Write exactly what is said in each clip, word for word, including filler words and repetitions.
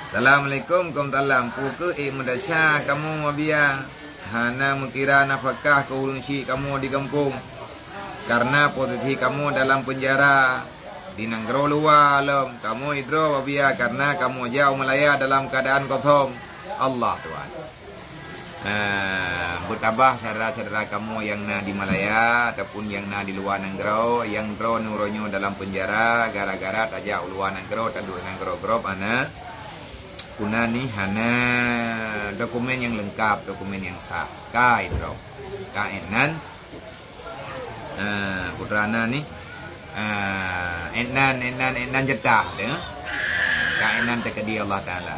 Assalamualaikum, waalaikumsalam. Peu kheueh ék meudesya kamoe, Abiya, hana meukira nafakah keu ureuëng syik kamoe di gampông? Karena posisi kamoe dalam peunjara di nanggroe luwa lom. Kamoe idroe, Abiya, karena kamoe jak u Malaya dalam keuadaan kosong. Allah Tuhan. Nah, beutabah syedara-syedara kamoe nyang na di Malaya ataupun nyang na di luwa nanggroe, nyang droeneuh uroe nyoe dalam peunjara gara-gara tajak u luwa nanggroe, taduek nanggroe grob hana puna nih, hana dokumen nyang leungkab, dokumen nyang sah. Ka idroe. Ka inan Ah, putra na nih. Ah, inan, inan, inan jatah tu. Ka inan teukeudi Allah Taala.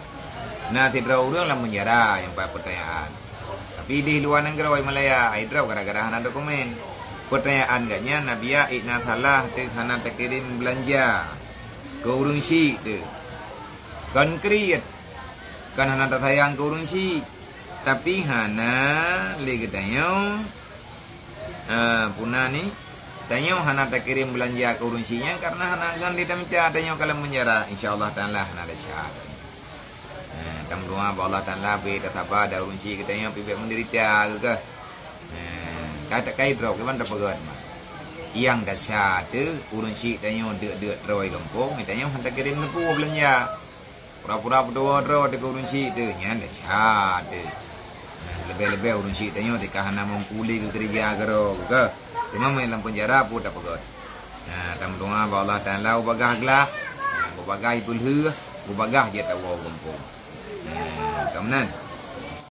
Na sidroe ureuëng lam peunjara nyang paih peutanyaan. Tapi di luwa nanggroe Malaya, ai droe gara-gara hana dokumen. Peutanyaan geuh nyan, Abiya, ék na salah teuh hana takirém beulanja keu ureuëng syik teuh. Kon kriet, kon hana tasayang keu ureuëng syik, tapi hana lé geutanyoe Ah, puna nih, tanyoe hana takirém beulanja keu ureuëng syik nyan karena hana ngon lé tamita tanyoe ka lam peunjara. Insya Allah Taala hana desya. Ah, tameudoa bak Allah Taala bri tasaba dan ureuëng syik geutanyoe pih bék menderita geuh. Ah, ka takai droe kiban tapeugét mah. Nyang desya teuh ureuëng syik tanyoe deuk-deuk droe gampông, tanyoe hana takirém neupeu beulanja. Pura-pura peutuwoe droe teuh keu ureuëng syik teuh, nyan desya teuh. Nah, leubeh-leubeh ureuëng syik tanyoe teuka hana mampu lé keu keureuja keudroe keu. Teuma meunyo lam peunjara peue tapeugét. Nah, tameudoa bak Allah Taala ubagaih glah, nah, ubagaih peulheueh, ubagaih jeuet tawoe u gampông. Nah, ka meunan.